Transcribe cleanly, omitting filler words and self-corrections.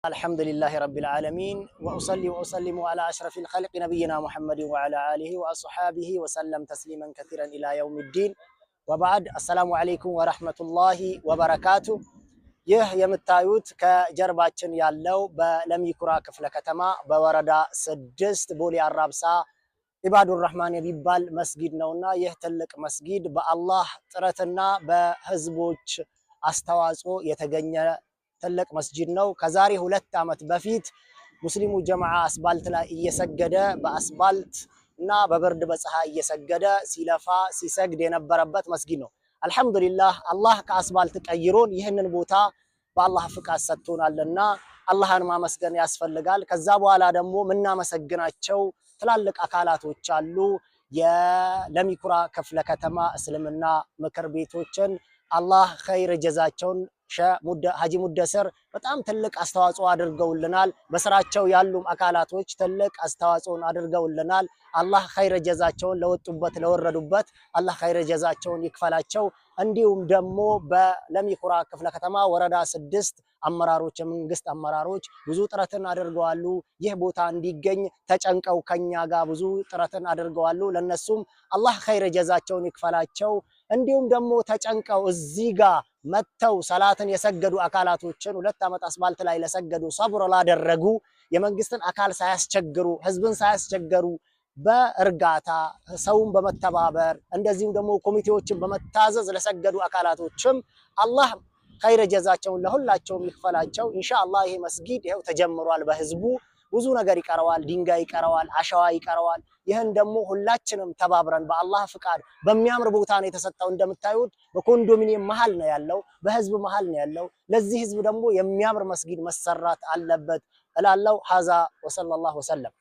الحمد لله رب العالمين وأصلي وأسلم على أشرف الخلق نبينا محمد وعلى آله وأصحابه وسلم تسليما كثيرا إلى يوم الدين وبعد السلام عليكم ورحمة الله وبركاته። ይህ የምታዩት ከጀርባችን ያለው በለሚኩራ ክፍለ ከተማ በወረዳ 6 ቦሌ አራብሳ ኢባዱር ረህማን የሚባል መስጊድ ነውና ይህ ትልቅ መስጊድ በአላህ ጥረትና በህዝቦች አስተዋጽኦ የተገኘ ትልቅ መስጂድ ነው። ከዛሬ 2 ዓመት በፊት ሙስሊሙ ጀማዓ አስባልት ላይ እየሰገደ፣ በአስባልት እና በብርድ በፀሐይ እየሰገደ ሲለፋ ሲሰግድ የነበረበት መስጊድ ነው። አልሐምዱሊላህ አላህ ከአስባልት ቀይሮን ይህንን ቦታ በአላህ ፍቃድ ሰጥቶናልና አላህን ማመስገን ያስፈልጋል። ከዛ በኋላ ደግሞ የምናመሰግናቸው ትላልቅ አካላቶች አሉ። የለሚኩራ ክፍለ ከተማ እስልምና ምክር ቤቶችን አላህ ኸይር ጀዛቸውን፣ ሀጂ ሙደስር በጣም ትልቅ አስተዋጽኦ አድርገውልናል። በስራቸው ያሉም አካላቶች ትልቅ አስተዋጽኦን አድርገውልናል። አላህ ኸይር ጀዛቸውን ለወጡበት ለወረዱበት አላህ ኸይር ጀዛቸውን ይክፈላቸው። እንዲሁም ደግሞ በለሚኩራ ክፍለ ከተማ ወረዳ 6 አመራሮች፣ የመንግስት አመራሮች ብዙ ጥረትን አድርገዋሉ። ይህ ቦታ እንዲገኝ ተጨንቀው ከኛ ጋር ብዙ ጥረትን አድርገዋሉ። ለነሱም አላህ ኸይር ጀዛቸውን ይክፈላቸው። እንዲሁም ደግሞ ተጨንቀው እዚህ ጋር መጥተው ሰላትን የሰገዱ አካላቶችን፣ 2 ዓመት አስፋልት ላይ ለሰገዱ፣ ሰብር ላደረጉ፣ የመንግስትን አካል ሳያስቸግሩ፣ ህዝብን ሳያስቸግሩ፣ በእርጋታ ሰውን በመተባበር እንደዚሁም ደግሞ ኮሚቴዎችን በመታዘዝ ለሰገዱ አካላቶችም አላህ ኸይረ ጀዛቸውን ለሁላቸውም ይክፈላቸው። ኢንሻአላህ ይሄ መስጊድ ይኸው ተጀምሯል። በህዝቡ ብዙ ነገር ይቀረዋል፣ ድንጋይ ይቀረዋል፣ አሸዋ ይቀረዋል። ይህን ደግሞ ሁላችንም ተባብረን በአላህ ፍቃድ በሚያምር ቦታ ነው የተሰጠው። እንደምታዩት በኮንዶሚኒየም መሀል ነው ያለው፣ በህዝብ መሀል ነው ያለው። ለዚህ ህዝብ ደግሞ የሚያምር መስጊድ መሰራት አለበት እላለሁ። ሀዛ ወሰለላሁ ወሰለም።